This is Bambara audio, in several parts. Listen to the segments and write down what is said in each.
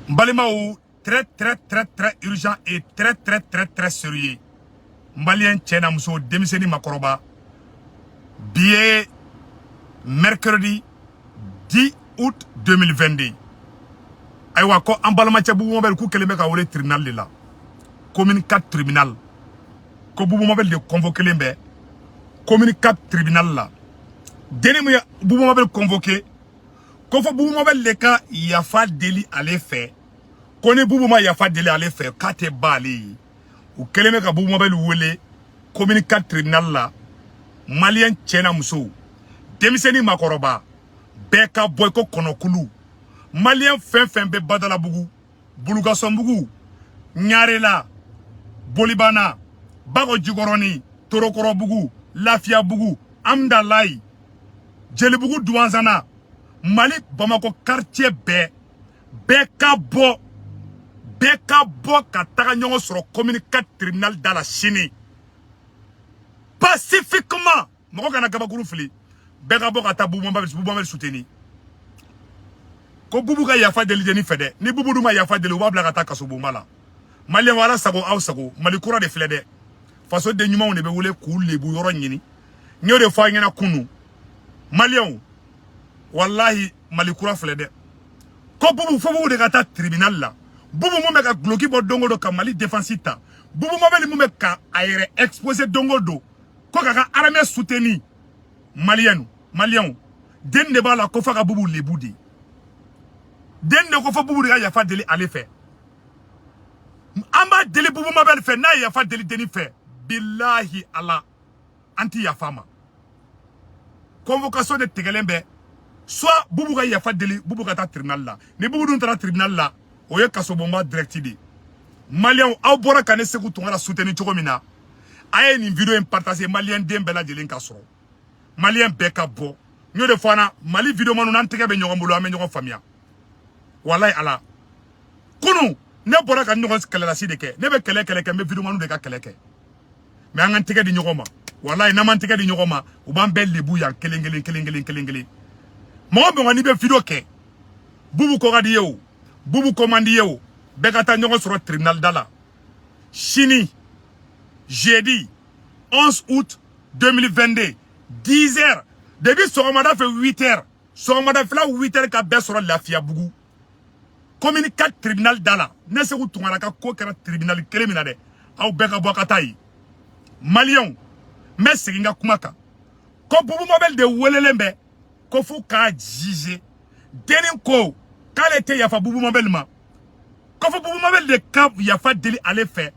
N balimaw, très très très très urgent et très très très très sérieux. Malien cɛ n'a muso, denmisɛnnin, makɔrɔba, bi ye mercredi 10 août 2022. Ayiwa, ko an balimacɛ Bubu Mabel, k'u kɛlen bɛ ka wele tribunal de la, commune 4 tribunal. Ko Bubu Mabel de convoqué len bɛ commune 4 tribunal la. Denni min ye Bubu Mabel convoqué, ko fɔ Bubu Mabel de ka yafa deli ale fɛ, ko ni Bubu ma yafa deli ale fɛ, k'a tɛ ban ale ye. U kɛlen bɛ ka Bubu Mabel wele commune 4 tribunal la. Malien cɛ n'a muso, denmisɛnnin, makɔrɔba, bɛɛ ka bɔ i ko kɔnɔkulu. Malien fɛn fɛn bɛ Badalabugu, Bulugasɔnbugu, Ɲarela, Bolibana, Bago Jikɔrɔni, Torokɔrɔbugu, Lafiyabugu, Amdalayi, Jelibugu, Duwanzana, Mali Bamakɔ quartier bɛɛ, bɛɛ ka bɔ, bɛɛ ka bɔ ka taga ɲɔgɔn sɔrɔ commune 4 tribunal da la sini pacifiquement. Mɔgɔ kana gabakuru fili, bɛɛ ka bɔ ka taa Bubu Mabel, Bubu Mabel soutenir. Ko Bubu ka yafa deli deni fɛ dɛ. Ni Bubu dun ma yafa deli, u b'a bila ka taa kasobonba la. Maliyɛnw, ala sago aw sago. Mali kura de filɛ dɛ. Faso den ɲumanw de bɛ wele k'u lebu yɔrɔ ɲini. N y'o de fɔ a ɲɛna kunu. Maliyɛnw, walahi, Mali kura filɛ dɛ. Ko Bubu, fo Bubu de ka taa tribunal la. Bubu mun bɛ ka guloki bɔ don o don ka Mali défense ta, Bubu Mabel mun bɛ ka a yɛrɛ exposer don o don ko k'a ka armée soutenir, maliyɛnw, maliyɛnw, den de b'a la ko f'a ka Bubu lebu de. Den de ko fo Bubu de ka yafa deli ale fɛ. An b'a deli Bubu Mabel fɛ, n'a ye yafa deli denni fɛ, bilahi ala, an ti yafa ma. Convocation de tigɛlen bɛ, soit Bubu ka yafa deli, Bubu ka taa tribunal la. Ni Bubu dun taara tribunal la, o ye kasobonba direct de. Maliyɛnw, aw bɔra ka ne Segu Tunkara soutenir cogo min na, a ye nin vidéo in partager, maliyɛn den bɛɛ lajɛlen ka sɔrɔ, maliyɛn bɛɛ ka bɔ. N y'o de fɔ an na, Mali vidéo manu, n'an tɛgɛ bɛ ɲɔgɔn bolo, an bɛ ɲɔgɔn faamuya. Walayi ala, kunu ne bɔra ka ɲɔgɔn kɛlɛlasi de kɛ. Ne bɛ kɛlɛ kɛlɛ kɛ, n bɛ vidéo manu de ka kɛlɛ kɛ. Mais an k'an tɛgɛ di ɲɔgɔn ma. Walayi, n'an m'an tɛgɛ di ɲɔgɔn ma, u b'an bɛɛ lebu yan kelen kelen kelen kelen kelen kelen. Mɔgɔ mɔgɔ n'i bɛ vidéo kɛ, Bubu ko ka di ye o, Bubu ko man di ye o, bɛɛ ka taa ɲɔgɔn sɔrɔ tribunal da la sini jeudi 11 août 2022, 10 heures. Depuis sɔgɔmada fɛ 8 heures, sɔgɔmada fila 8 heures, ka bɛɛ sɔrɔ Lafiyabugu commune 4 tribunal da la. Ne Segu Tunkara ka ko kɛra tribunal kelen min na dɛ, aw bɛɛ ka bɔ ka taa yen. Maliyɛnw, n bɛ segin n ka kuma kan, ko Bubu Mabel de welelen bɛ ko f'u k'a juger. Denni ko k'ale tɛ yafa Bubu Mabel ma, ko fo Bubu Mabel de ka yafa deli ale fɛ.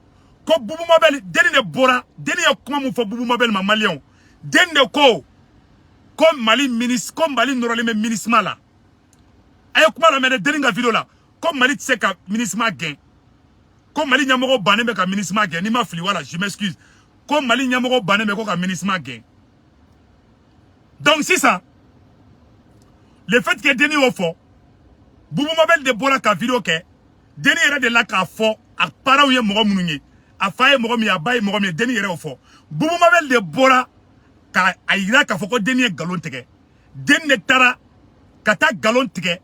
Ko Bubu Mabel, denni de bɔra, denni ye kuma mun fɔ Bubu Mabel ma? Maliyɛnw, denni de ko ko Mali ministre, ko Mali nɔrɔlen bɛ MINUSMA la. A ye kuma lamɛn dɛ, denni ka vidéo la, ko Mali tɛ se ka MINUSMA gɛn, ko Mali ɲɛmɔgɔ bannen bɛ ka MINUSMA gɛn. N'i ma fili, wala je m'excuse, ko Mali ɲɛmɔgɔ bannen bɛ ko ka MINUSMA gɛn. Donc sisan, le fait que denni y'o fɔ, Bubu Mabel de bɔra ka vidéo kɛ. Denni yɛrɛ de la k'a fɔ a parents ye mɔgɔ minnu ye, a fa ye mɔgɔ min ye, a ba ye mɔgɔ min ye, denni yɛrɛ y'o fɔ. Bubu Mabel de bɔra ka a yira k'a fɔ ko denni ye nkalon tigɛ. Denni de taara ka taa nkalon tigɛ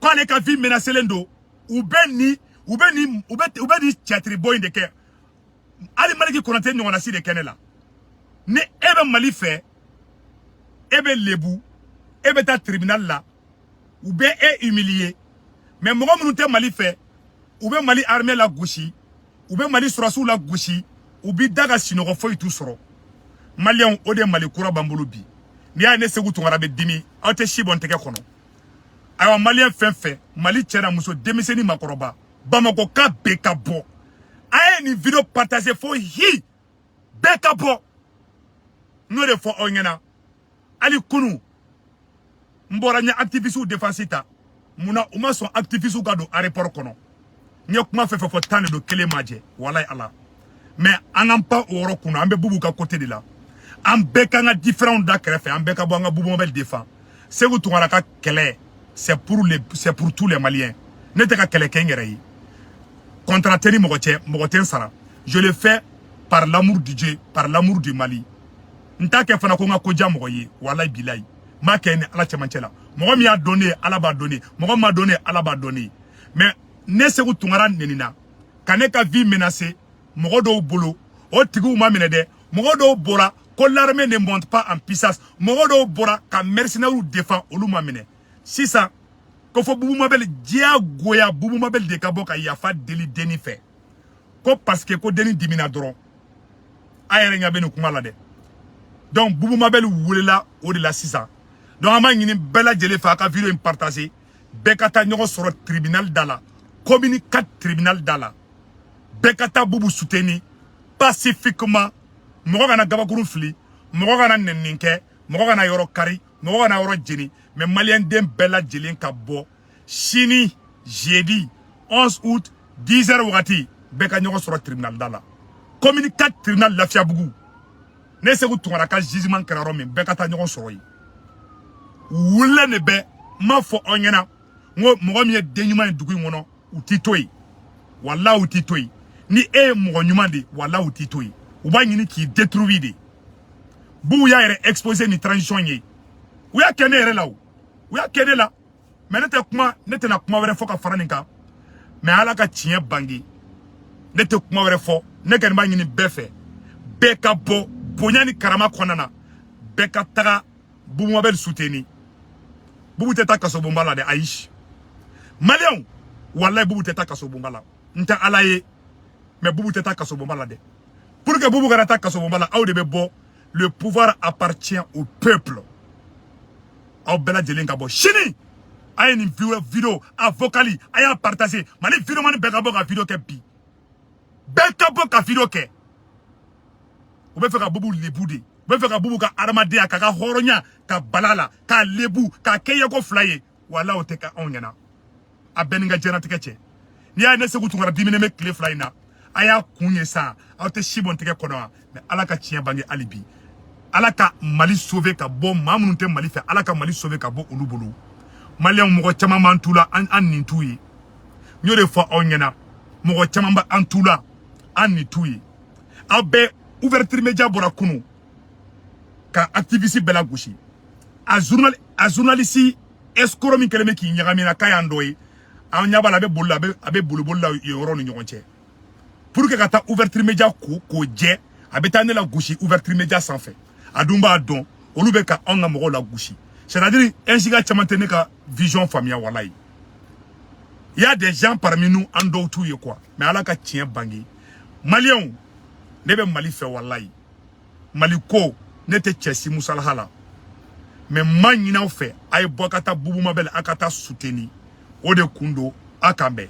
k'ale ka vie menacelen don. U bɛ ni théâtre bɔ in de kɛ. Hali Maliki Konate ɲɔgɔnna si de kɛ ne la. Ni e bɛ Mali fɛ, e bɛ lebu, e bɛ taa tribunal la, u bɛ e humilier. Mais mɔgɔ minnu tɛ Mali fɛ, u bɛ Mali armée la gosi, u bɛ Mali sɔrɔsiw la gosi, u b'i da ka sinɔgɔ, foyi t'u sɔrɔ. Maliyɛnw, o de ye Mali kura b'an bolo bi. N'i y'a ye ne Segu Tunkara bɛ dimi, aw tɛ si bɔ n tɛgɛ kɔnɔ. Ayiwa, maliyɛn fɛn fɛn, Mali cɛ n'a muso, denmisɛnnin, makɔrɔba, Bamakɔ ka bɛɛ ka bɔ. A ye nin vidéo partager fo hi, bɛɛ ka bɔ. N y'o de fɔ aw ɲɛna. Hali kunu n bɔra, n ye activistes défense ta. Munna u ma sɔn activistes ka don aéroport kɔnɔ? N ye kuma fɛn fɛn fɔ, 10 de don, kelen ma jɛ. Walayi ala. Mais an k'an pan o yɔrɔ kunna, an bɛ Bubu ka côté de la. An bɛɛ k'an ka différents da kɛrɛfɛ, an bɛɛ ka bɔ, an ka Bubu Mabel défend. Segu Tunkara ka kɛlɛ, c'est pour tous les Maliens. Ne tɛ ka kɛlɛ kɛ n yɛrɛ ye. Contrat tɛ ni mɔgɔ cɛ, mɔgɔ tɛ n sara. Je le fais par l'amour du Dieu, par l'amour du Mali. N t'a kɛ fana ko n ka ko diya mɔgɔ ye. Walayi bilayi, n b'a kɛ ni ala cɛmancɛ la. Mɔgɔ min y'a dɔn ne ye, ala b'a dɔn ne ye. Mɔgɔ min m'a dɔn ne ye, ala b'a dɔn ne ye. Mais Ne Segu Tunkara nenina ka ne ka vie menacer mɔgɔ dɔw bolo, o tigiw ma minɛ dɛ. Mɔgɔ dɔw bɔra ko l'armée ne monte pas en puissance, mɔgɔ dɔw bɔra ka mercenaires défend, olu ma minɛ. Sisan ko fɔ Bubu Mabel, diyagoya Bubu Mabel de ka bɔ ka yafa deli denni fɛ, ko parce que ko denni dimina dɔrɔn. A yɛrɛ ɲɛ bɛ nin kuma la dɛ. Donc Bubu Mabel welela o de la sisan. Donc an b'a ɲini bɛɛ lajɛlen fɛ, a ka vidéo in partager, bɛɛ ka taa ɲɔgɔn sɔrɔ tribunal da la, commune 4 tribunal da la. Bɛɛ ka taa Bubu soutenir pacifiquement. Mɔgɔ kana gabakurun fili, mɔgɔ kana nɛnini kɛ, mɔgɔ kana yɔrɔ kari, mɔgɔ kana yɔrɔ jeni, mais maliyɛn den bɛɛ lajɛlen ka bɔ sini jeudi 11 août 10 heures wagati, bɛɛ ka ɲɔgɔn sɔrɔ tribunal da la, commune 4 tribunal, Lafiyabugu. Ne Segu Tunkara ka jugement kɛra yɔrɔ min, bɛɛ ka taa ɲɔgɔn sɔrɔ yen. Wulilen de bɛ n m'a fɔ aw ɲɛna n ko mɔgɔ min ye den ɲuman ye dugu in kɔnɔ, u t'i to yen, walahi u t'i to yen. Ni e ye mɔgɔ ɲuman de ye, walahi u t'i to yen, u b'a ɲini k'i détruire de. Bubu y'a yɛrɛ exposé ni transition ye, u y'a kɛ ne yɛrɛ la, o u y'a kɛ ne la. Mais ne tɛ kuma, ne tɛna kuma wɛrɛ fɔ ka fara nin kan, mais Ala ka tiɲɛ bange, ne tɛ kuma wɛrɛ fɔ. Ne kɔni b'a ɲini bɛɛ fɛ, bɛɛ ka bɔ bonya ni karama kɔnɔna na, bɛɛ ka taga Bubu Mabel soutenir. Bubu tɛ taa kasobonba la dɛ, ayi. Maliyɛnw, walayi Bubu tɛ taa kasobonba la. N tɛ Ala ye, mais Bubu tɛ taa kasobonba la dɛ. Pour que Bubu kana taa kasobonba la, aw de bɛ bɔ. Le pouvoir appartient au peuple. Aw bɛɛ lajɛlen ka bɔ sini. A ye nin vidéo a vocal, a y'a partager. Mali vidéoman bɛɛ ka bɔ ka vidéo kɛ bi, bɛɛ ka bɔ ka vidéo kɛ. U bɛ fɛ ka Bubu lebu de, u bɛ fɛ ka Bubu ka adamadenya k'a ka hɔrɔnya ka bala la, k'a lebu, k'a kɛ yeko fila ye. Wala o tɛ kɛ anw ɲɛna. A bɛɛ ni ka diɲɛlatigɛ cɛ. N'i y'a ye ne Segu Tunkara diminen bɛ tile 2 in na, a y'a kun ye sa, aw tɛ si bɔn tigɛ kɔnɔ wa? Mais Ala ka tiɲɛ bange hali bi. Ala ka Mali sauver ka bɔ maa minnu tɛ Mali fɛ, Ala ka Mali sauver ka bɔ olu bolo. Maliyɛnw, mɔgɔ caman b'an tu la, an nin t'u ye. N y'o de fɔ aw ɲɛna, mɔgɔ caman b'an tu la, an nin t'u ye. Aw bɛɛ, Ouverture Média bɔra kunu ka activiste bɛɛ lagosi. A journaliste escroc min kɛlen bɛ k'i ɲagami na k'a y'an dɔ ye, an ɲɛ b'a la, a bɛ boli la, a bɛ boli boli la yen yɔrɔ ni ɲɔgɔn cɛ pour que ka taa Ouverture Média ko k'o jɛ. A bɛ taa ne lagosi Ouverture Média sanfɛ. A dun b'a dɔn olu bɛ ka anw ka mɔgɔw lagosi. C'est à dire NJK caman tɛ ne ka vision faamuya, walayi. Il y a des gens parmi nous, an dɔw t'u ye quoi. Mais Ala ka tiɲɛ bange. Maliyɛnw, ne bɛ Mali fɛ, walayi. Mali ko ne tɛ cɛ si musalaha la, mais n m'a ɲini aw fɛ, a ye bɔ ka taa Bubu Mabel, a ka taa soutenir. O de kun don. A k'an bɛn.